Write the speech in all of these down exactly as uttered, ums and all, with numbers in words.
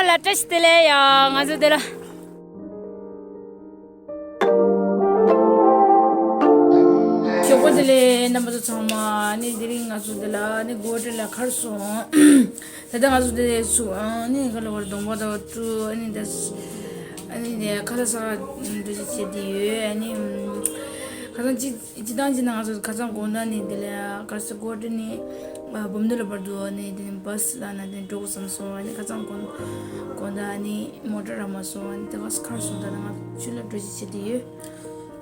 ལ་བཀྲ་ཤིས་བདེ་ལེགས་ཡ། ང་ཚོ་འདི་ལ། ཞོགས་པ་བདེ་ལེགས་རྣམ་པ་ཚོ་ཚང་མ། ཨ་ནི་དེ་རིང་ང་ཚོ་འདི་ལ་ཨ་ནི་གོ་ཊི་ལ་ཁར་སོང་། ད་ལྟ་ང་ཚོ་འདི་ལ་ཚུགས། ཨ་ནི་ག་ལ་བར་གདོང་པ་དང་བཀྲུ། ཨ་ནི་འདི་ཨ་ནི་འདི་ཁ་ལག་ཟ་ག་འགྲོ་ཅིག་བྱེད་དེ་ཡོད། ཨ་ནི་ཁ་སང་ཅི། སྤྱིར་བཏང་བྱས་ན་ང་ཚོ་ཁ་སང་དགོང་དག་ནས་འདི་ལ་གར་སི་གོ་ཊི་ནས་ཨ་བུམ་ཐང་ལ་བར་དུ་ནས་དེ་ནས་བྷ་སི་ལ་ན་དེ་འགྲོ་དགོས་བསམ་སོང་། ཨ་ནི་ཁ་སང་དགོང་དགོང་དག་ཨ་ནི་མོ་ཊ་རག་མ་སོང་། ཨ་ནི་དེ་བྷ་སི་ཁར་སོང་། ད་ང་ཆུ་ལ་འགྲོ་ཅིག་བྱེད་དེ་ཡོད།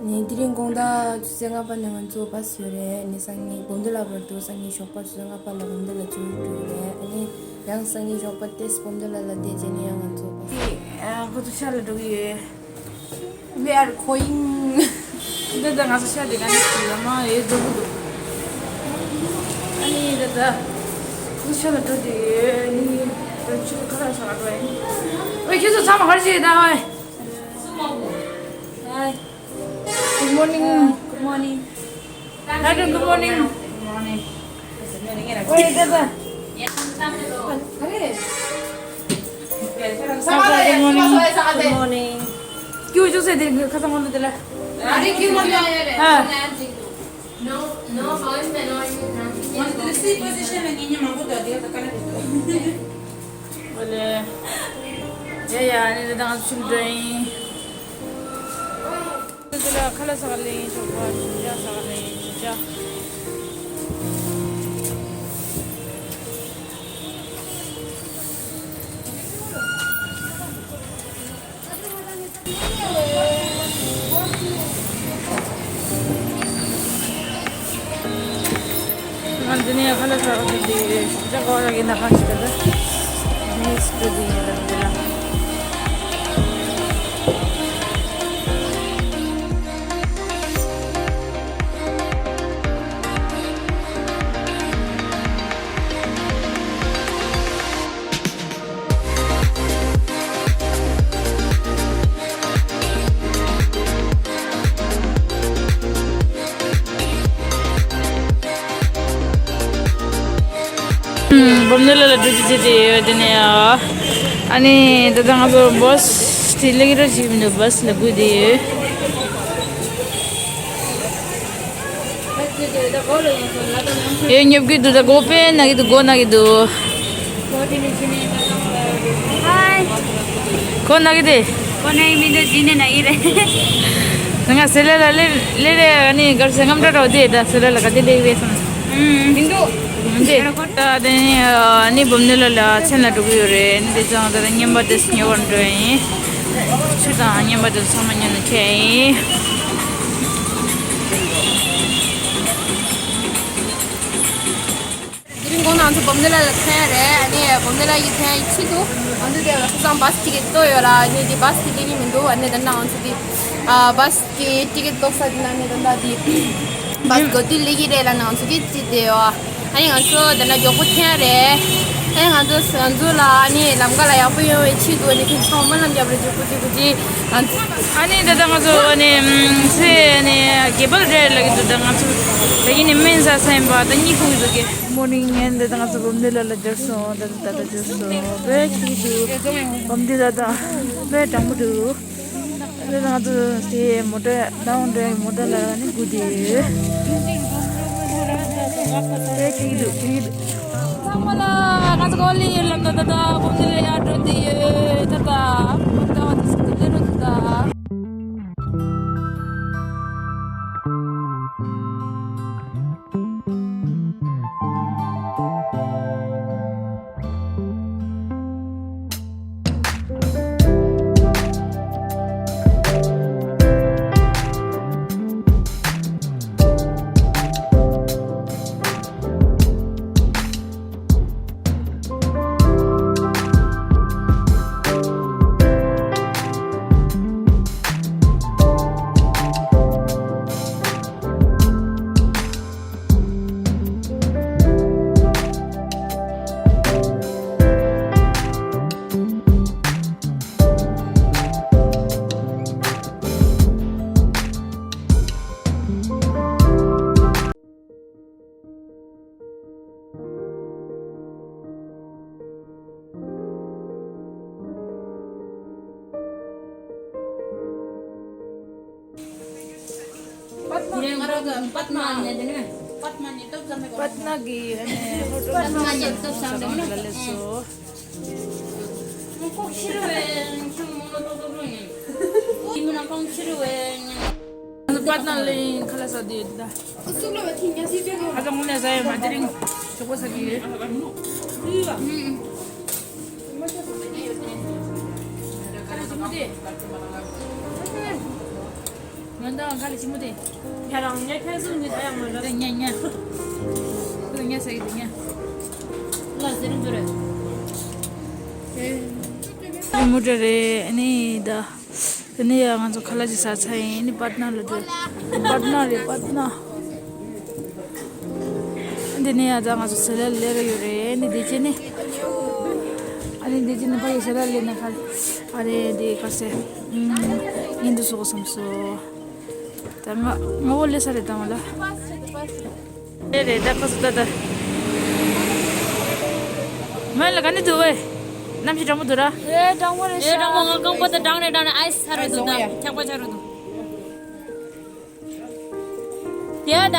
ནས་དེ་རིང་དགོང་དག་ཆུ་ཚོད་ལྔ་པ་ནས་ང་ཚོ་བྷ་སི་ཡོད་རེད། ནས་སང་ཉིན་བུམ་ཐང་ལ་བར་དུ་སང་ཉིན་ཞོགས་པ་ཆུ་ཚོད་ལྔ་པ་ལ་བུམ་ཐང་ལ་འབྱོར་འགྲོ་ཡོད་རེད། ཨ་ནི་ཡང་སང་ཉིན་ཞོགས་པ་ཏེས་བུམ་ཐང་ལ་ལ་བསྡད་རྗེས་ནས་ཡང་ང་ཚོ་བྷ་སི། ཨ་ཁོ་ཚོ་ཤར་ལ་འགྲོ་གི་ཡོད། We are going. འདི་ལྟ་ང་ཚོ་ཤར་དེ་ག་ནས་ཤི་ལ་མ་ཡོད་འགྲོ་གི་འདུག་ཨ་ནི་འདི་ལྟ་ཁོ་ཤར་ལ་འགྲོ་དེ་ཡོད། ཨ་ནི་ད་ཆུ་ཁ་ལག་ཟ་ག་འགྲོ་ཡིན། ཨོ་ཁྱོད་ཚོ་ཚང་མ་ག་རེ་བྱེད་ད། ཨོ་ཧའི། Good morning. Good morning. Hi, good morning. Good morning. Good morning. Good morning. Good morning. ཨོ་ལེ། ཡ་ཡ། ཨ་ནི་ད་ང་ཚོ་ཆུ་འགྲོ་ཡིན། ཁ་ལག་ཟ་ག་ལེན་ཞོགས་པ། ཞིམ་ཅག་ཟ་ག་ལེན་ཞིམ་ཅག་ང་འདི་ནས་ཁ་ལག་ཟ་ག་འགྲོ་དེ་ཡོད། ཞིམ་ཅག་ག་ར་གི་ན་ཁ་ཞིག་ད་ལ་ནས་འགྲོ་དེ་ཡོད་ལ་འདི་ལ། ཨུམ། བུམ་ཐང་ལ་ལ་འགྲོ་རྒྱུ་བྱས་ཏེ་ཡོད། དེ་ནས་ཨ་ཨ་ནི་ད་ལྟ་ང་ཚོ་བྷ་སི་དེ་སླེབས་ཀྱི་རེད་ཅིག་མི་འདུག་བྷ་སི་ལ་སྒུག་བསྡད་ཡོད། ཡོད། སྙོབ་ཀྱི་འདུག་ད་སྒོ་ཕྱེ་ན་གི་འདུག་སྒོ་ན་གི་འདུག་ཧའི། སྒོ་ན་གི་དེ། སྒོ་ན་གི་མི་འདུག་འདི་ནས་ན་གི་རེད། ང་སེ་ལ་ལ་ལེ་ལེ་རེ་ཨ་ནི་གར་སེ་ངམ་ཏྲ་རོ་དེ་ད་སེ་ལ་ལ་ག་དེ་ལེ་བེ་སོང་། ཨུམ། མི་འདུག་མི་འདུག་ད་དེ་ནི་ཨ་ནི་བུམ་ནི་ལ་ལ་ཚན་ལ་འགྲོ་གི་ཡོད་རེད། ནི་དེ་ཚང་ད་ད་ཉན་པ་དེ་སྙོབ་པར་འགྲོ་ཡིན། ཆུ་དང་ཉན་པ་དེ་ཚང་མ་ཉན་ནས་ཁྱེད་ཡིན། དེ་རིང་དགོང་ང་ཚོ་བུམ་ཐང་ལ་ལ་ཐོན་རེད། ཨ་ནི་བུམ་ཐང་ལ་ཡི་ཐོན་ཡི་ཆེད་དུ་ང་ཚོ་དེ་ལ་ཁ་སང་བྷ་སི་ཊི་ཀེ་ཊི་བཏོན་ཡོད་ར། ཨ་ནི་དེ་བྷ་སི་ཊི་ཀེ་ཊི་སླེབས་ཀྱི་མི་འདུག་ཨ་ནི་ད་ནང་ང་ཚོ་དེ་ཨ་བྷ་སི་ཊི་ཀེ་ཊི་བཏོན་ས་དེ་ན་ནི་ད་ལྟ་དེ་བྷ་སི་ག་དུས་སླེབས་ཀྱི་རེད་ལབ་ནས་ང་ཚོ་གིས་དྲིས་བསྡད་ཡོད། ཨ་ནི་ང་ཚོ་ད་ལྟ་མགྱོགས་པོ་ཐོན་རེད། ཨ་ནི་ང་ཚོ་ང་ཚོ་ལ་ཨ་ནི་ལམ་ཁ་ལ་ཡག་པོ་ཡོང་བའི་ཆེད་དུ་ཨ་ནི་ཁྱེད་ཚོ་སྨོན་ལམ་རྒྱབ་རེད། མགྱོགས་པོ་མགྱོགས་པོ་ཅིག་ང་ཚོ། ཨ་ནི་ད་ལྟ་ང་ཚོ་ཨ་ནི་ཚེ་ཨ་ནི་དགེ་འཕེལ་རེད་ལབ་ཀྱི་འདུག་ད་ང་ཚོ་ད་ཡིན་ནི་སྨན་ཟ་ས་ཡིན་པ་ད་གཉིད་ཁུག་གི་འདུག་གི། Good morning. ངས་འདི་ང་ཚོ་བུམ་ཐང་ལ་ལ་འབྱོར་སོང་། ད་ད་ད་འབྱོར་སོང་། དཔེ་སྐྱིད་འདུག་བུམ་ཐང་ད་ད་དཔེ་གྲང་མོ་འདུག་འདི་ང་ཚོ་དེ་མོ་ཊ་ཌའོན་འགྲོ་ཡ་མོ་ཊ་ལ་ནི་སྒུག་བསྡད་ཡོད། དཔེ་སྐྱིད་འདུག་སྐྱིད་འདུག་ཚང་མ་ལ་ང་ཚོ་གོ་ལི་ཡུལ་ལམ་ད་ད་ད་བུམ་ཐང་ལ་ཡར་འགྲོ་བསྡད་ཡོད། ད་ད་བུམ་ཐང་ད་ད་ད་ད། पटना ने देने में। पटना ने तो जमे को। पटना की है ने, होटल पटना ने तो सामने में। ले सो। को खिरवे, तुम मोनो तो तो नहीं। इमना को खिरवे। पटना ले खला सा दे दा। सुगलो बथिंगा सी पे। अगर मुने जाए माजरिंग, चोको सकी। हम्म। ང་དང་ཁ་ལ་ཅི་མོ་དེ། ཁྱེད་རང་ངའི་ཕན་ཚུན་ནི་ད་ཡང་མ་འདྲ། དེ་ཉན་ཉན། དེ་ཉན་ཟེར་གི་དེ་ཉན། ལ་ཟེར་རིང་དུ་རེད། མུ་འདྲ་རེད། ཨ་ནི་ད། དེ་ནས་ཡང་ང་ཚོ་ཁ་ལག་ཅིག་ཟ་ཚར་ཡིན། ཨ་ནི་པད་ན་ལ་འགྲོ། པད་ན་རེད། པད་ན། འདི་ནས་ཡང་ད་ང་ཚོ་ཟི་ལ་སླེབས་ཡོད་རེད། ཨ་ནི་འདི་ཅི་ནི། ཨ་ནི་འདི་ཅི་ནི་ཕ་གི་ཟི་ལ་སླེབས་ན་ཁ། ཨ་རེ་འདི་ག་ཟེ། ཉིན་དུ་སོགས་བསམ་སོ། ད་ང་ང་བོ་ལས་ས་རེད་དང་བ་ལ། རེད་རེད། ད་ཁ་སུ་ད་ད། མ་ལ་ག་ནས་འདུག་བས། གནམ་གཤིས་གྲང་མོ་འདུག་ར། རེད། གྲང་མོ་རེད་ཤག། རེད། གྲང་མོ། ང་རྐང་པ་ད་གྲང་ནས་གྲང་ནས་ཨའི་སི་ཚ་རུ་འདུག་ད། འཁྱག་པ་ཆགས་རུ་འདུག་དེ་ཡ་ད།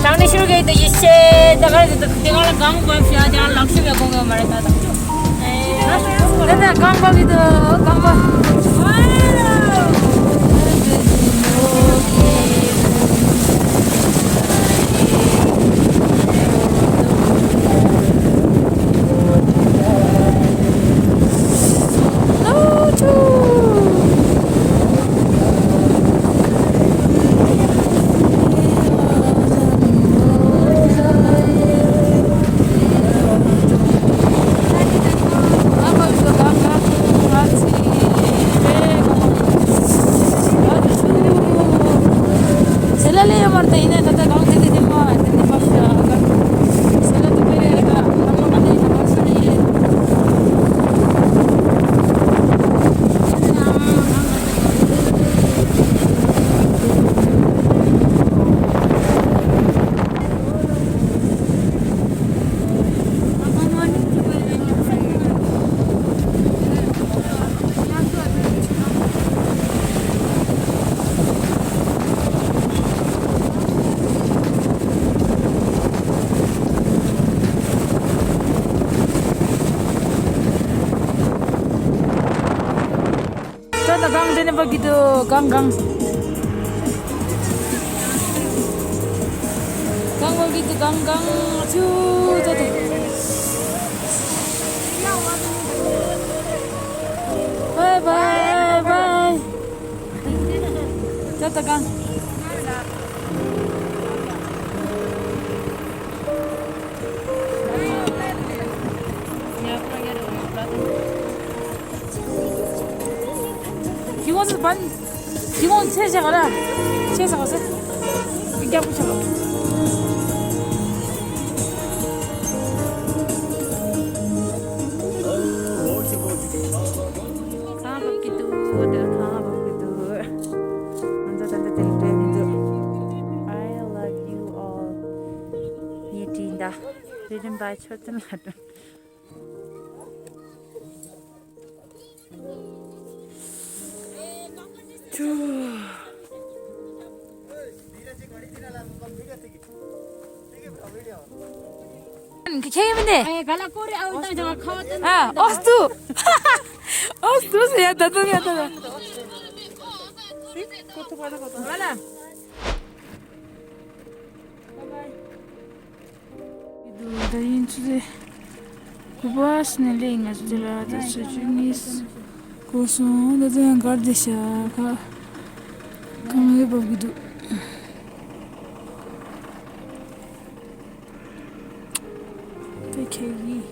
ད་ནི་ཤུར་གི་དུ་ཡི་ཤེ་ད་ག་རེ་དུ་དེ་ག་ལ་གང་གོ་ཤ་ཇ་ལག་ཤུ་བའི་གོང་གི་མ་རེད་ད་ད། ད་ད་གང་གོ་གི་དུ་གང་གོ། གང་དེ་ནས་འབབ་ཀྱི་འདུག་གང་གང་། གང་འབབ་ཀྱི་འདུག་གང་གང་། ཆུ་ད་ད། བའི་བའི་བའི། ད་ད་གང་། ཁྱི་ངོ་ཚོ་བན། ཁྱི་ངོ་ཚེ་ཆག་ར། ཆེ་ས་ག་ས། རྒྱབ་ཆག་གང་བབ་ཀྱི་འདུག་ད་གང་བབ་ཀྱི་འདུག་ང་ཚོ་ད་ལྟ་དེ་འདྲ་མི་འདུག I love you all. ངས་བྲིས་འདའ། Written by ཆོས་ཚན་ལྷ་སྒྲོན། ཁྱེད་ཡིན་མིན་ནས། ཨ་ཨོ་སྟུ། ཨོ་སྟུ་ཟེར་ཡ་ད་དུང་ཡ་ད་ད། ད་ཡིན་ཚུལ་ལས། གུ་པ་སི་ནས་ལས་ང་ཚོ་དེ་ལ་ད་ཚོད་བཅུ་གཉིས་གོ་སོང་། ད་ཚོད་ཡང་གར་དེ་ཤ་ཁ་གང་ཡོད་བབ་གི་འདུག་ད་ཁྱེད་ཀྱིས།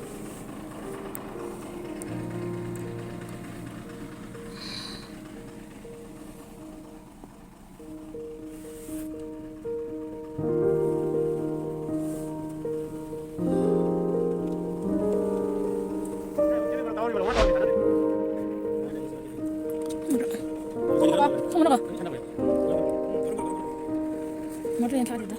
མོ་ཊ་ཡང་ཁྲག་རེད་ད།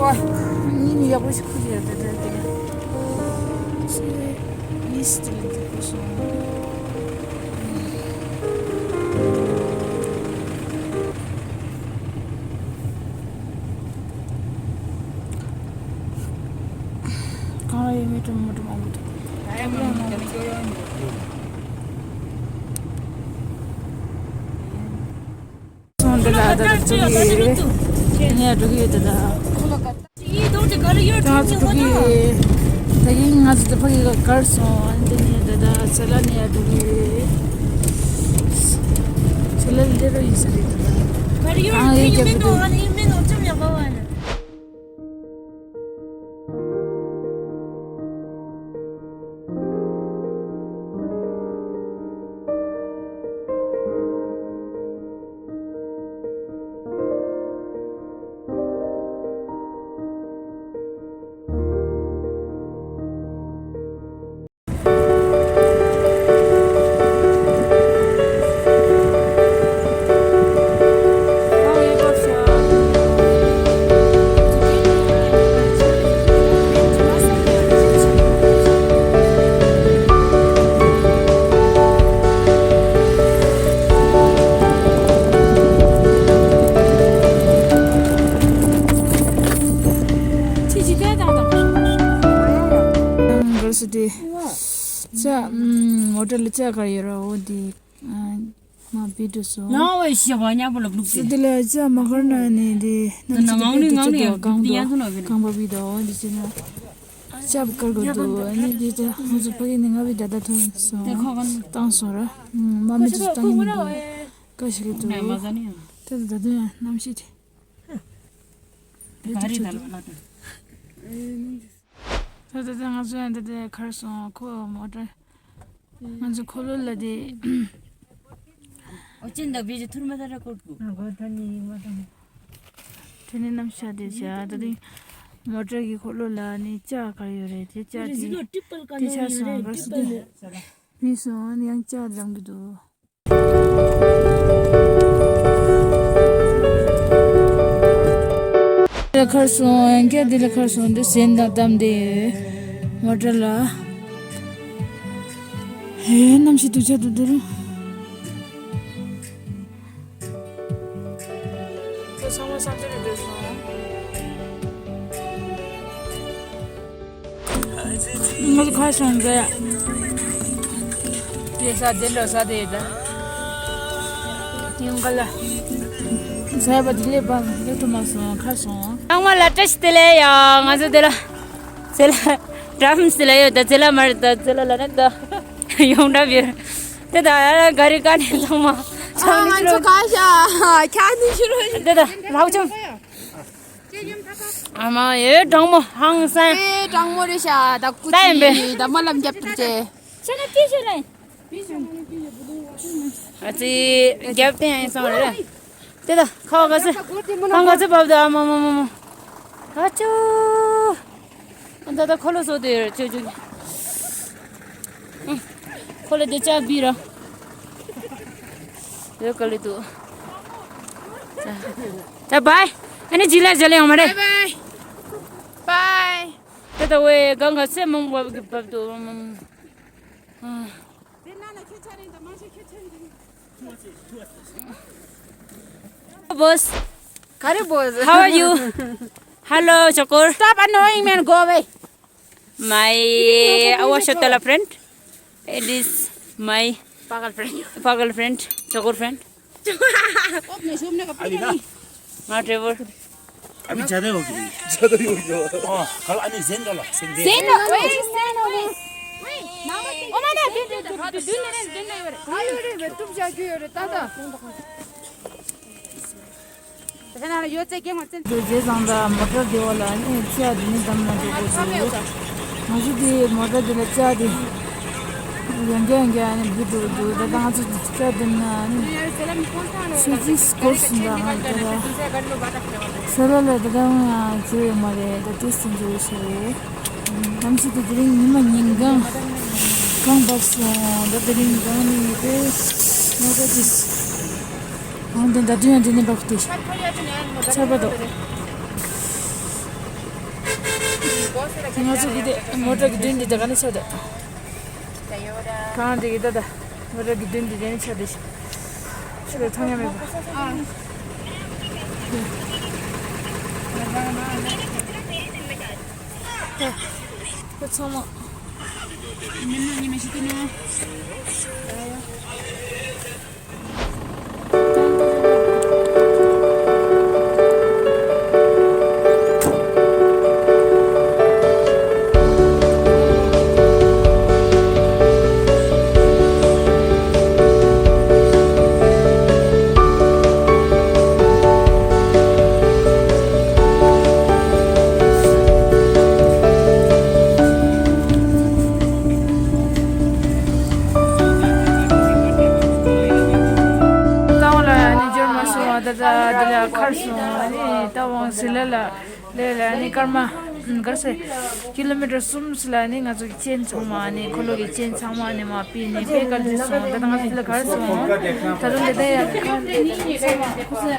ཨ། ཉིན་ཡག་པོ་ཞིག་ཁུར་ཡོད་དེ་དེ་དེ། ཆེ་ཡིས་དེ་ལ་འདུག་སོང་། གང་ལ་ཡོད་མེད་དྲི་མོ་དྲི་མོ་མི་འདུག་སོང་། འདི་ལ་ད་ལྟ་འགྲོ་གི་ཡོད། དེ་ནས་འགྲོ་གི་ཡོད་ད་ལྟ། ད་ང་ཚོ་འགྲོ་གི་ཡོད། ད་གིན་ང་ཚོ་ད་ཕ་གི་གར་སོང་། ཨ་ནི་དེ་ནས་ད་ལྟ་ཚེ་ལ་ནས་འགྲོ་གི་ཡོད། ཚེ་ལ་ལེ་རོ་ཡིན་ས་རེད་ད་ལྟ། གང་ཡོད་རྒྱབ་གི་འདུག་ཁྱི་ཅི་ལྟ་དང་དང་། གར་སོང་དེ། ཅ། མོ་ཊ་ལ་ཅ་ག་ཡོད་ར་འོ་དེ། མ་བི་འགྲོ་སོང་། ཡང་བའི་ཤེས་པ་ཉམས་པོ་ལ་བླུགས་ཏེ། སི་དེ་ལ་ཅ་མ་གར་ན་ནི་དེ། ན་ན་ངང་ནི་ངང་ནི་ཡང་གང་དུ་ཡང་དུ་ན་བི་ན། གང་བ་བི་དོ་འོ་དེ་ཅི་ན། ཅ་བ་གར་གོ་དོ་ནི་དེ་ཅ་ཧུ་ཟུ་ཕ་གི་ནི་ང་བི་ད་ད་ཐོན་སོང་། དེ་ཁོ་ག་ནི་བཏང་སོང་ར། མ་མི་ཅི་བཏང་ནི་དོ། ཀ་ཤི་གི་དོ། ནས་མ་ཟ་ནི་ཡང་། དེ་ད་ད་དུང་ཡང་རྣམ་ཤེས་དེ། དེ་ག་རེ་ད་ལ་ལ་དོ། ད་ད་ད་ང་ཚོ་ཡང་ད་ད་གར་སོང་། ཁོ་མོ་ཊ། ང་ཚོ་འཁོར་ལོ་ལ་དེ། ཨོ་ཅན་ད་བི་ཇི་ཐུར་མ་ད་ར་ཀོར་ཀུ། ཨ་གོ་ད་ནི་མ་ད། དེ་ནི་རྣམ་ཤ་དེ་བྱ་ད་དེ། མོ་ཊ་གི་འཁོར་ལོ་ལ་ནི་ཅ་ག་ཡོད་རེད་དེ་ཅ་དེ། དེ་ཆ་སོང་ག་སི་དེ། མི་སོང་ཡང་ཅ་ལང་གི་འདུག་ལ་ཁར་སོང་། ཡང་བསྐྱར་འདི་ལ་ཁར་སོང་། འདི་སེན་དང་གཏམ་དེ་ཡོད། མོ་ཊ་ལ། ཧེ། གནམ་གཤིས་སྡུག་ཅག་འདུག་འདིར། ཁོ་ཚང་མ་བསམ་ཚུལ་རེ་འདོད་སོང་། ང་ཚོ་ཁ་སང་འདི་ཡ། དེ་ས་དེ་འདྲ་ས་དེ་ཡོད་ད། དེ་ཡོང་ག་ལ། ས་ཡ་པ་དེ་ལས་པ་ལས་ཐུབ་མ་སོང་ཁ་སང་། ཚང་མ་ལ་བཀྲ་ཤིས་བདེ་ལེགས་ཡ། ང་ཚོ་དེ་ལ། ཚེ་ལ། འགྲམ་ཟེར་ལ་ཡོད་ད། ཚེ་ལ་མ་རེད་ད། ཚེ་ལ་ལ་ནི་ད། ཡོང་འགྲམ་ཡོད། དེ་ད་ཡ་ག་རི་ཀ་ནས་ཚང་མ། ཨ། ང་ཚོ་ཁ་ཤ་ཁྱ་ནི་ཤི་རོ་ཤི། དེ་ད་ལྷག་ཆུམ། ཨ་མ་ཡོད་གྲང་མོ་ཧང་སང་། ཨེ་གྲང་མོ་རེད་ཤ། ད་ཀུ་ས་ཡིན་པས། ཅི་ད་མ་ལམ་རྒྱབ་ཏུ་ཅེ། ཨ་ཙི་རྒྱབ་བསྟན་ཡིན་སོང་རེད། དེ་ད་ཁ་བ་ག་ཚོད། ཁང་ག་ཚོད་བབས་འདུག་ཨ་མ་མ་མ་མ། ཨ་ཅོ། ཨ་ད་ད་ཁོ་ལོ་སོ་དེ་ཡོད་ཅོ་ཅོ། ཁོ་ལོ་དེ་ཅག་བི་ར། ཡོད་ག་ལེ་དུ། ད་བའི། ཨ་ནི་ཇི་ལ་ཇ་ལེ་ཡོང་མ་རེད། བའི་བའི། དེ་ད་བའི་གང་ག་ཚོད་མང་བབས་གི་བབས་འདུག་ཨ་མ་མ། ཨ། Boss. ག་རེ་boss? How are you? Hello, Chakur. Stop annoying me and go away. My, our Shotala friend. It is my Pagal friend. Pagal friend, Chakur friend. ང་Trevor། ཨ་མི་ཇ་ད་ཡོད་ཀྱི། ཇ་ད་ཡོད་ཀྱི། ཨོ། ག་ལ་ཨ་མི་ཟེན་ད་ལ་ཟེན་ཟེན། ཟེན་ན་ཝེ་ཟེན་ན་ཝེ། ཨོ་མ་ན་དེ་དེ་དེ་དེ་དེ་ནས་དེ་ནས་ཡོད་རེད། ག་ཡོད་རེད་བེ་ཏུབ་ཇ་གི་ཡོད་རེད་ད་ད། དེ་ན་ཡོད་ཚད་ཀྱང་མ་ཚད། དེ་རྗེས་བཟང་ད་མོ་ཊ་དེ་བ་ལ་ནི་ཅ་དེ་ནི་དམ་ན་འགྲོ་དགོས་འདུག་ང་ཚོ་དེ་མོ་ཊ་དེ་ལ་ཅ་དེ། ཡང་བསྐྱར་ཡང་བསྐྱར་ནས་འབུད་འགྲོ་འདུག་ད་ལྟ་ང་ཚོ་སྐྱ་བདུན་ན་ནི་ཆུ་ཚོད་སྐོར་ཟིན་ད་ང་ད་ལ་ས་ལ་ལ་ད་ལྟ་ང་ཡང་བྱེད་ཡོད་མ་རེད། ད་ཏོག་ཙམ་འགྱུར་བ་ཞིག་རེད། གནམ་གཤིས་དེ་དེ་རིང་ཉི་མ་ཉིན་གང་གང་འབབ་སོང་། ད་དེ་རིང་གང་ནས་ཡོད་པས་ང་ད་ཏིས་ང་དེ་ད་དུང་ཡང་དེ་ནས་འབབ་སྟེ་ཆར་པ་འདུག་ང་ཚོ་གི་དེ་མོ་ཊ་གི་མདུན་དེ་ད་ག་ནས་ཆགས་འདུག་གང་དེ་གི་ད་ད་ང་ར་གི་མདུན་དེ་དེ་ནས་ཆགས་དེ་ཤི་ཤི་རེ་ཐང་ཡ་མེད་པ། ད་ཁོ་ཚང་མ། ཏང་ལ་ནི་འབྱོར་མ་སོང་བ་ད་ལྟ་འདི་ལ་ཁར་སོང་ནི་ཏང་ཝང་སི་ལ་ལ་ལས་ལ་ནི་སྐར་མ་གར་སེ་ཀི་ལོ་མི་ཊར་གསུམ་སི་ལ་ནི་ང་ཚོ་གི་ཅན་ཚང་མ་ནི་ཁོ་ལོ་གི་ཅན་ཚང་མ་ནི་མ་པི་ནི་པེ་ཀར་ཏི་སོང་། ད་ལྟ་ང་ཚོ་ལ་གར་སོང་། ད་དུང་འདི་ལྟ་ཡ་ཁར་ཏི་ཚང་མ་ཁུ་སེ་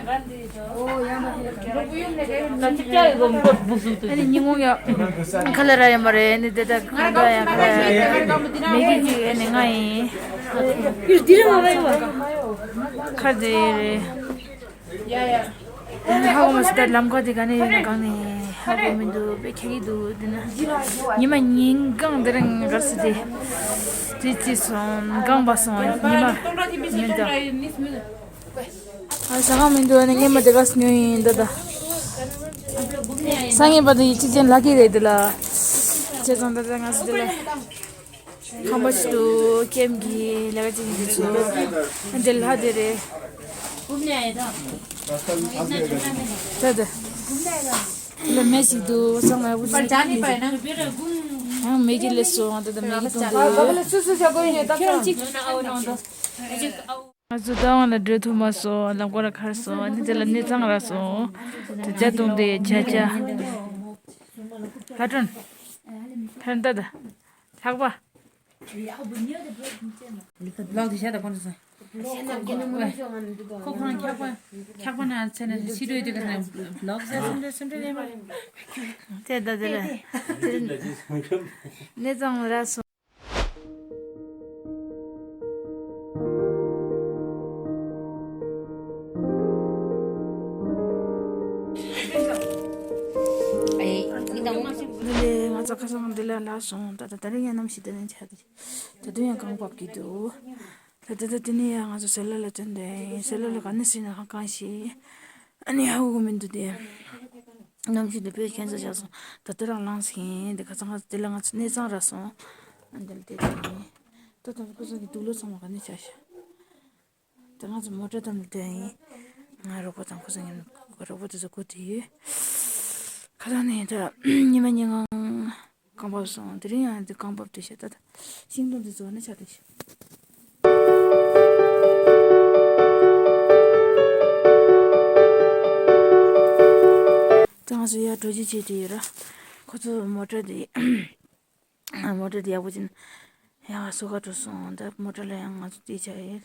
ཨ་ནི་ཉིན་གུང་ཡ་ཁ་ལ་ར་ཡ་མ་རེད། ནི་དེ་ད་ཁ་ལ་ཡ་ཁ་ལ་ཡ་མེ་གི་ཅིག་ཨ་ནི་ང་ཡིན། ཁར་དེ་རེད། ཧ་གོ་མ་སི་ད་ལམ་ཁ་དེ་ག་ནས་ཡོད་ན་གང་ནས་ཧ་གོ་མི་འདུག་དཔེ་ཁྱད་ཀྱི་འདུག་དེ་ན་ཉི་མ་ཉིན་གང་དེ་རིང་གར་སི་དེ་དེ་ཅི་སོང་གང་པ་སོང་ཉི་མ་ཉིན་ད། ཨ་ཟ་ཁང་མི་འདུག་ཨ་ནི་སྔོན་མ་དེ་ག་སི་ཉོས་ཡིན་ད་ད། སང་ཉིན་པ་དེ་ཡི་ཅི་ཅན་ལ་ཀི་རེད་དེ་ལ། ཅེ་ཙང་ད་ད་ང་སི་དེ་ལ་ཁང་པ་ཞིག་ཏུ་ཀེམ་གི་ལས་ཀ་ཅིག་ཡིན་དུས་ཚོ་འདི་ལྷ་དེ་རེད། ད་ད་ལ་མེ་ཞིག་ཏུ་སང་ལ་འུ་ཚོ་ཡང་མེ་གི་ལས་སོང་ད་ད་མེ་གི་གཏོང་དུ་ཡོད། ང་ཚོ་ད་བང་ལ་འགྲོ་ཐུབ་མ་སོང་། ལམ་ཁ་ལ་ཁར་སོང་། ཨ་ནི་དེ་ལ་ནི་གཙང་ར་སོང་། དེ་ཇ་བཏུང་དེ་ཇ་ཇ། ལྷ་སྒྲོན། ལྷ་སྒྲོན་ད་ད། ལྷག་པ། ལོག་དེ་བྱས་ད་ཁོང་ཚོ་སོང་། ཁོ་ཁོ་རང་འཁྱག་པ་འཁྱག་པ་ན་ཚེ་ན་ཤི་འགྲོ་ཡི་དུས་ག་ལོག་ཟེར་སུམ་འདྲ་སུམ་འདྲ་ལས་མ་རེད། དེ་ད་དེ་ལ་ནི་གཙང་ར་སོང་། ས་ཁ་སང་འདི་ལ་ལ་སོང་། ད་ད་ད་རིང་ཡང་གནམ་གཤིས་དེ་ནས་ཆགས་ཏེ། ད་དུང་ཡང་གངས་བབས་ཀྱི་འདུག་ད་ད་ད་དེ་ནས་ཡང་ང་ཚོ་ཟེར་ལ་ལ་ཐོན་ཏེ་ཡིན། ཟེར་ལ་ལ་ག་ནས་ཟིན་ན་ཧ་གང་ཞིག་ཨ་ནི་ཧ་གོ་གི་མི་འདུག་སྟེ། གནམ་གཤིས་འདི་དཔེ་ཁྱད་མཚར་ཆགས་སོང་། ད་དེ་རང་ལངས་ཟིན་ཡིན། དེ་ཁ་སང་ཁ་སང་དེ་ལ་ང་ཚོ་གནས་ཚང་ར་སོང་། ཨ་འདི་ལ་བསྡད་དེ་ཡིན། ད་ད་ཁོ་ཚོ་གི་དུག་ལོག་ཚང་མ་ག་ནས་ཆགས་ཤག་ད་ང་ཚོ་མོ་ཊ་དང་ལ་སྡོད་ཡིན། ང་རོགས་པ་དང་ཁོ་ཚོ་ངའི་རོགས་པ་དེ་ཚོ་སྒུག་བསྡད་ཡོད། ཁ་སང་ནས་ད་ཉི་མ་ཉིན་གང་གངས་བབས་སོང་། དེ་རིང་ཡང་འདི་གངས་བབས་བསྡད་ཤག་ད་ད་ཤིང་སྡོང་དེ་ཚོ་ནས་ཆགས་བསྡད་ཤག་ད་ང་ཚོ་ཡར་འགྲོ་རྒྱུ་བྱས་བསྡད་ཡོད་ར། ཁོ་ཚོ་མོ་ཊ་དེ། མོ་ཊ་དེ་ཡག་པོ་ཅན་ཡང་སོ་ག་འགྲོ་སོང་། ད་མོ་ཊ་ལ་ཡང་ང་ཚོ་དེ་བྱ་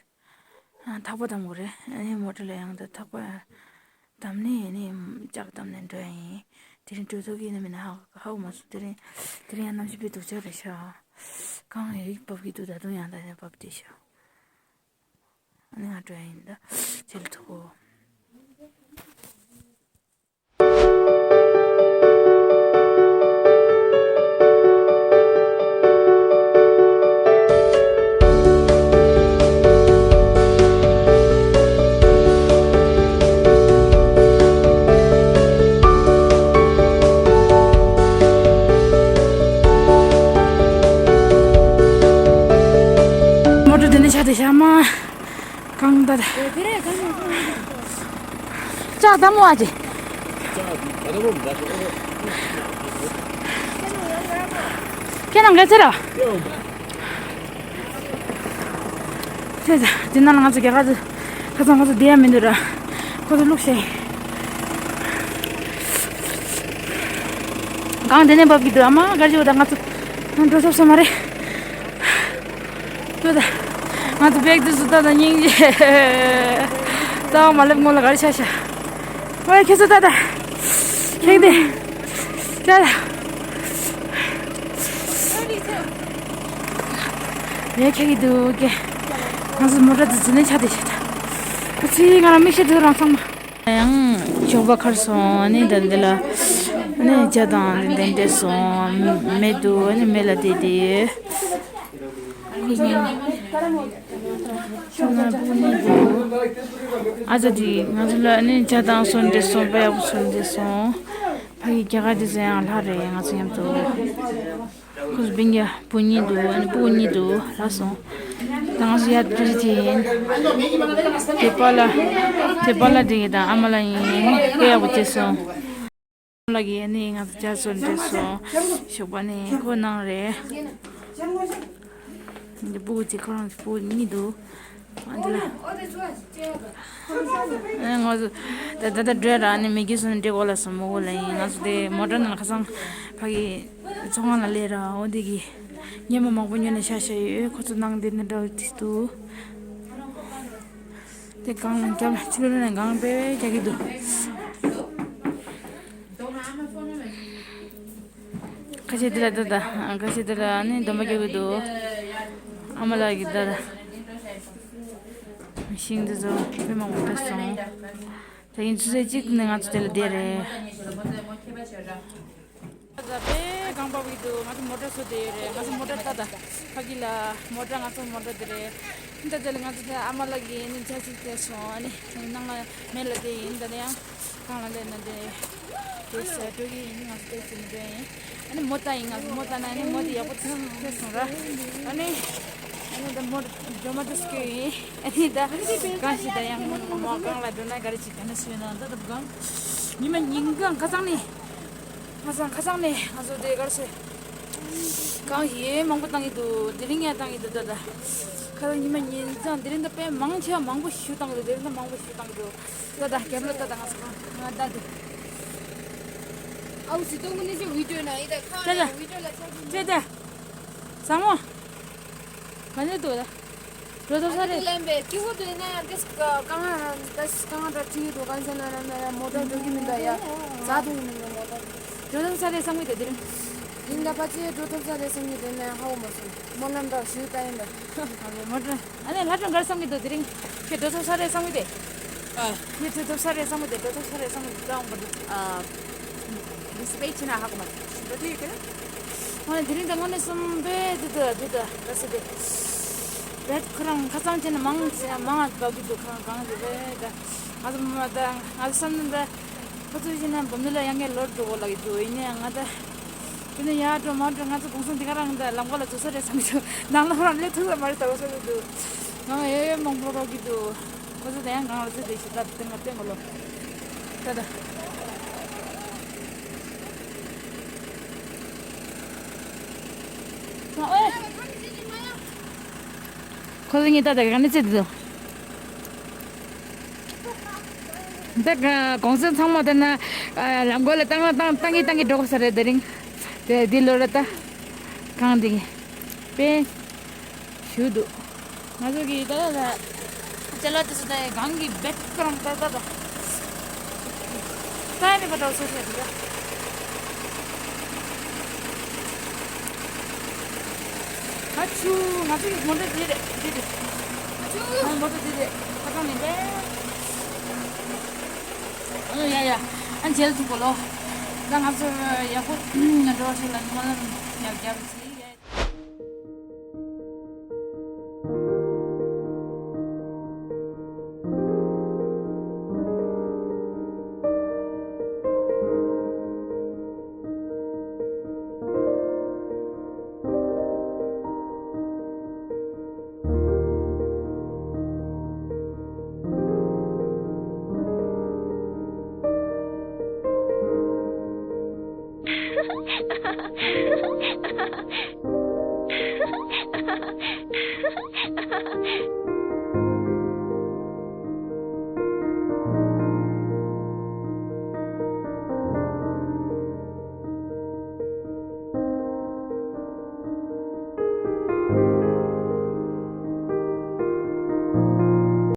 ཡོད། ཐག་པ་བསྡམ་དགོས་རེད། ཨ་ནི་མོ་ཊ་ལ་ཡང་ད་ཐག་པ་བསྡམ་ནས་ཨ་ནི་ལྕགས་བསྡམ་ནས་འགྲོ་ཡ་ཡིན། དེ་རིང་འགྲོ་ཐུབ་ཀྱི་ཡིན་ན་མིན་ན་ཧ་ཧ་གོ་མ་སོང་། དེ་རིང་དེ་རིང་ཡང་གནམ་གཤིས་དཔེ་སྡུག་ཅག་རེད་ཤག་གངས་ཡིག་བབས་ཀྱི་འདུག་ད་དུང་ཡང་ད་ནས་བབས་བསྡད་ཤག་ཨ་ནི་ང་འགྲོ་ཡ་ཡིན། ད་ཆེ་ལ་ཐུག་གོ། མོ་ཊ་དེ་ནས་ཆགས་ཏེ་ཤག་མ། གང་ལྟར། ལྕགས་དམ་བ་ཅི། ཁྱེད་རང་ག་ཚོད་ར། ཁྱེད་ཚོ་དེ་ནང་ང་ཚོ་རྒྱ་གར་ཚོ་ཁ་སང་ཁོ་ཚོ་བསྡད་ཡ་མི་འདུག་ར། ཁོ་ཚོ་བླུགས་ཤེས། གང་དེ་ནས་བབས་ཀྱི་འདུག་ཨ་མ་གར་ཞིག་འོ་ད་ང་ཚོ་འགྲོ་ཐུབ་ས་མ་རེད། ལྟོས་ད། ང་ཚོ་བེག་དེ་ཚོ་ལྟ་ད་སྙིང་རྗེ། རྩ་བ་མ་སླེབས་སྔོན་ལ་ག་རེ་ཆགས་ཤག་ཨོའི་ཁྱེད་ཚོ་ལྟ་ད། ཁྱེད་དེ། ལྟ་ད། རེད་ཁྱེད་ཀྱི་འདུག་གེ། ང་ཚོ་མོ་ཊ་དེ་འཛིན་ནས་ཆགས་བསྡད་ཤག་ད། ཨ་ཙི་ང་རང་མིག་ཤེལ་དེ་རང་ཚང་མ། ཡང་ཞོགས་པ་ཁར་སོང་། ཨ་ནི་ད་འདི་ལ་ཨ་ནི་ཇ་དང་འདི་འདྲ་སོང་། མེ་འདུག་ཨ་ནི་མེ་ལ་བསྡད་དེ། ཁོ་ཚོ་ཁོ་ན་སྤུ་གུ་གཉིས་འདུག་ཨ་ཅག་དེ་ང་ཚོ་ལ་ཨ་ནི་ཇ་དང་སོན་འདྲ་སོང་། དཔེ་ཡག་པོ་སོན་འདྲ་སོང་། ཕ་གི་རྒྱ་གར་དེ་ཚོ་ཡང་ལྷག་རེད། ང་ཚོ་མཉམ་དུ། ཁོ་ཚོ་སྤུན་ཀྱག་བུ་གཉིས་འདུག་ཨ་ནི་སྤུ་གུ་གཉིས་འདུག་ལྷག་སོང་། ད་ང་ཚོ་ཡར་འགྲོ་རྒྱུ་ཡིན། དེ་པཱ་ལགས། དེ་པཱ་ལགས་དེ་གི་དང་ཨ་མ་ལགས་ཡིན། དཔེ་ཡག་པོ་བྱས་སོང་། ཨ་མ་ལགས་ཀྱིས་ཨ་ནི་ང་ཚོ་ཇ་སོན་འདྲ་སོང་། ཞོགས་པ་ནས་ཁོ་གནང་རེད། འདི་སྤུ་གུ་གཅིག་ཁོ་རང་གི་སྤུ་གུ་གཉིས་འདུག་ཨ་འདི་ལ། ཨ་ང་ཚོ་ད་ད་ད་འགྲོ་ར། ཨ་ནི་མི་རྒྱུ་སོང་འདྲེ་གོ་ལ་སོང་མོ་གོ་ལ་ཡིན། ང་ཚོ་དེ་མོ་ཊ་ནང་ལ་ཁ་སང་ཕ་གི་ཚོང་ཁང་ལ་སླེབས་ར། འོ་དེ་གི་ཉི་མ་མང་པོ་ཉོ་ནས་ཤ་ཤ་ཡོད། ཁོ་ཚོ་ནང་དེ་ནས་འདྲ་བོ་དེ་འདུག་དེ་གང་ལ་རྒྱབ་ལ་ཕྱི་ལོགས་ནས་གང་དཔེ་རྒྱག་གི་འདུག་ཁ་ཤས་འདི་ལ་ད་ད། ཁ་ཤས་འདི་ལ་ནི་སྡོམ་པ་རྒྱག་གི་འདུག་ཨ་མ་ལགས་ཀྱིས་ད་ད། ཤིང་འདི་ཚོ་དཔེ་མང་པོ་བཏབ་སོང་། ད་ཡིན་ཚུལ་ཚད་གཅིག་ནས་ང་ཚོ་དེ་ལ་བསྡད་རེད། ད་ད་དཔེ་གངས་བབས་ཀྱི་འདུག་ང་ཚོ་མོ་ཊ་བཟོ་བསྡད་ཡོད་རེད། ང་ཚོ་མོ་ཊ་ད་ད་ཕ་གི་ལ་མོ་ཊ། ང་ཚོ་མོ་ཊ་དེ་རེད། ད་དེ་ལ་ང་ཚོ་ད་ཨ་མ་ལགས་ཀྱིས་ནི་ཇ་ཅིག་བལྟས་སོང་། ཨ་ནི་ནང་ལ་མེ་ལ་བསྡད་ཡིན། ད་ནི་ཡང་། གང་ལ་ལས་ན་དེ། དེ་ཟེར་འགྲོ་གི་ཡིན། ང་ཚོ་ཏོག་ཙམ་འགྲོ་ཡིན། ཨ་ནི་མོ་ལྟ་ཡིན། ང་ཚོ་མོ་ལྟ་ན་ཨ་ནི་མོ་དེ་ཡག་པོ་ཐོན་ཐོན་སོང་ར། ཨ་ནི། ཨ་ནི་ད་མོ་འགྲོ་མ་ཐུབ་སྐྱོ་ཡིན། ཨ་ནི་ད་གང་ཞིག་ད་ཡང་མོ་གང་ལ་འགྲོ་ན་ག་རེ་ཅིག་ག་ན་སུ་ཡིན་ན་ད་ད་གང་། ཉི་མ་ཉིན་གང་ཁ་སང་ནས། ཁ་སང་ཁ་སང་ནས་ང་ཚོ་དེ་ག་རེ་ཟེར། གང་ཞིག་མང་པོ་བཏང་གི་འདུག་དེ་རིང་ཡང་བཏང་གི་འདུག་ད་ད། ཁ་སང་ཉི་མ་ཉིན་གང་དེ་རིང་ད་དཔེ་མང་ཆེ་བ་མང་པོ་ཞིག་བཏང་གི་འདུག་དེ་རིང་ད་མང་པོ་ཞིག་བཏང་གི་འདུག་ད་ད་རྒྱབ་ལོགས་ད་ད་ང་ཚོ་གང་ང་ད་དེ། ཨའུ་ཟི་ཏོང་གི་ནི་ཅི་བི་ཌིའོ་ན་ཡི་ད་ཁ་ད་ད་བི་ཌིའོ་ལ་ཆ་གི་ད་ད། བཟང་མོ། ག་ནས་འདུག་ད། འགྲོ་ཐུབ་ས་རེད། ལན་པས་ཀི་བོ་དུ་ན་ཡང་དེ་གང་ང་ད་གང་ང་ད་ཁྲིད་ཡོད་དུ་གང་ཟེར་ན་ན་ན་ཡང་མོ་ཊ་འགྲོ་གི་མི་འདུག་ཡ། ཛ་དུ་མི་འདུག་མོ་ཊ། འགྲོ་ཐུབ་ས་རེད་བསམ་གི་འདུག་དེ་རིང་། ཡིན་ད་ཕ་ཅི་འགྲོ་ཐུབ་ས་རེད་བསམ་གི་འདུག་ན་ཡང་ཧ་གོ་མ་སོང་། སྨོན་ལམ་འདྲ་ཞུ་ད་ཡིན་ད། ཨ་ལེ་མོ་ཊ། ཨ་ནི་ལྷ་སྒྲོན་ག་རེ་བསམ་གི་འདུག་དེ་རིང་། ཁྱེད་འགྲོ་ཐུབ་ས་རེད་བསམ་གི་འདུག་ཨ། ཁྱེད་འགྲོ་ཐུབ་ས་རེད་བསམ་གི་འདུག་འགྲོ་ཐུབ་ས་རེད་བསམ་གི་འདུག་ད་འོང་པ་འདུག་ཨ། འདི་སི་པེ་ཆི་ན་ཧ་གོ་མ་སོང་། འགྲོ་ཐུབ་ཡོད་གི་ན། ང་དེ་རིང་ད་དངོས་གནས་གསུམ་པས་དེ་དུ་དེ་དུ་ད་སི་དེ་བེད་ཁོ་རང་ཁ་ཚང་བྱས་ན་མང་ཆེ་མང་ང་འབབ་ཀྱི་འདུག་ཁོ་རང་གང་དེ་བས་ད་ང་ཚོ་མ་ད་ང་ཚོ་བསམ་ན་ད་ཁོ་ཚོ་བྱས་ན་འབབ་ནི་ལ་ཡང་ངས་ལོར་འགྲོ་གོ་ལ་གི་འདུག་ཡིན་ནའང་ང་ད་དེ་ནས་ཡར་འགྲོ་མར་འགྲོ་ང་ཚོ་གུང་སེང་དེ་ག་རང་ད་ལམ་ཁ་ལ་འཛུལ་ས་རེད་བསམ་གྱི་འདུག་ནང་ལ་ཁོ་རང་སླེབས་ཐུབ་ས་མ་རེད་ད་བ་ས་ས་འདུག་ང་ཡོད་ཡོད་མང་པོ་རོགས་ཀྱི་འདུག་ཁོ་ཚོ་དེ་ཡང་གང་ལ་ཚོད་དེ་ཞིག་ད་སྟེང་ལ་སྟོན་གོ་ལོ། ད་ད། ཁོ་ཚོ་གཉིས་ད་ལྟ་ག་ནས་ཚེ་འདུག་ད་གོང་ས་ཚང་མ་ད་ན་ལམ་གོ་ལ་བཏང་བཏང་བཏང་གི་བཏང་གི་འགྲོ་དགོས་ས་རེད་དེ་རིང་། དེ་འདི་ལོ་ར་ད་གང་འདི་གི་པེ་ཞུ་འདུག་ང་ཚོ་གི་ད་ད་ཅ་ལག་དེ་ཚོ་ད་གང་གི་བེད་ཀ་རང་ད་ད་ད་ད་ཡ་མེད་པ་འདྲ་བོ་བཟོ་བྱས་འདུག་ཡ། ཨ་ཆུ་ང་ཚོ་གི་མོ་ཊ་འདི་རེད་འདི་རེད། ཨ་ཆུ་ང་མོ་ཊ་འདི་རེད་ཁ་སང་ནས་ལས། ཨ་ཡ་ཡ་ཨ་མཇལ་ཐུབ་གོ་ལོ། ད་ང་ཚོ་ཡག་པོ་ང་འགྲོ་བ་ཞིག་ལ་སྨོན་ལམ་ཡག་རྒྱབ་ཅིག